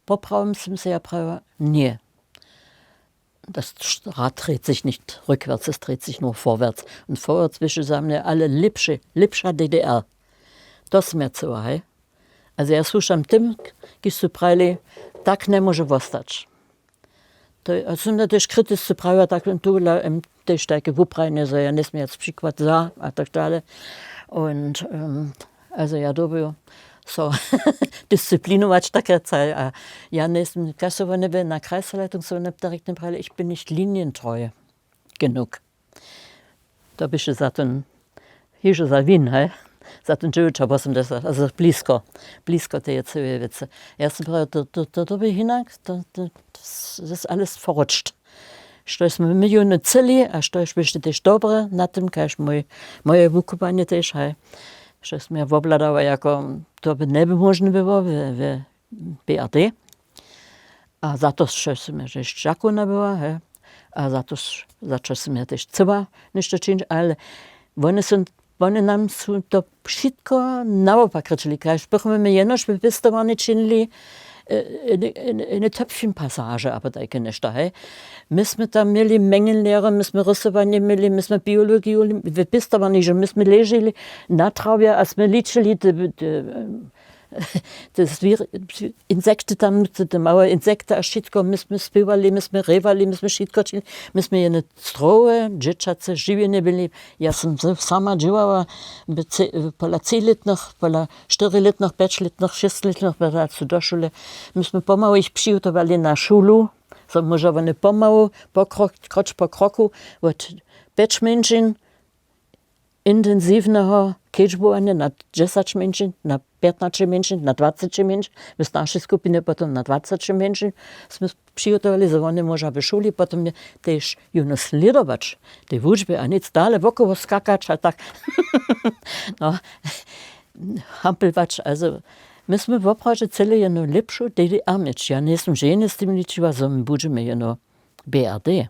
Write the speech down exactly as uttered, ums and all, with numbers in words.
Poprawom sym se ja prawiła, ně. Das rad dreht sich nicht rückwärts, es dreht sich nur vorwärts. Un vorwärts běše za mnje ale lěpše, lěpša ddr. To směrcowa haj. Also ja słušam tym, kiž su prajili, tak njemóže wostać. To je, a sym na tež kritisce prawiła, tak tu la em, tež tajke wuprajnje, zo ja njesmějac přikład za a tak dale. Und um, also ja dobył so disciplinować tak rjecaj a ja njesym kaž so wone by na kreisleitung so wone direktne prajili, ich bin nicht linientreu genug. To běše za ten hižo za win haj, za ten dźewjećawosomdźesat, also blisko, blisko teje cyłeje wěcy. Ja sym prawił, to to to to by hinak to to to je alles verrutscht. Štož smy my jónu chcyli a štož běše tež dobre na tym kaž mój, moje wukubanje tež haj, štož smy ja wobhladała jako to by njeby móžne było w w brd. A za to sće sym ja tež dźakowna była he. A za to za to sym ja tež chcyła něšto čińć ale wone su wone nam su to wšitko nawopak rěčili kaž bychmy my jenož w pěstowarni činili ene töpšin pasaže abo tajke něšto hej. My smy tam měli mengenlehre, my smy rysowanje měli, my smy biologiju w pěstowarni, že my smy leželi na trawje a smy ličili te te zwěr insekty tam, te małe insekty a wšitko my smy spěwali, my smy rěwali, my smy wšitko činili. My smy jene strowe dźěćace žiwjenje byli. Ja sym sama dźěłała pola třilětnych, pola štyrilětnych pjećlětnych šěstlětnych běracu do šule. My smy pomału jich přihotowali na šulu, zo móža wone pomału po krok, kroč po kroku wot pjeć mjeńšin intensiwneho kedźbowanja na dźesać mjeńšin, na pjatnaće mjeńšin, na dwaceće mjeńšin, w staršej skupinje potom na dwaceće mjeńšin smy přihotowali zo wone móža w šuli potom tež jónu slědować tej wučbje a nic dale wokoło skakać a tak no hampelwać. Also my smy woprawdźe chceli jenu lěpšu ddr měć. Ja njejsym ženje z tym ličiła zo my budźemy jenu brd.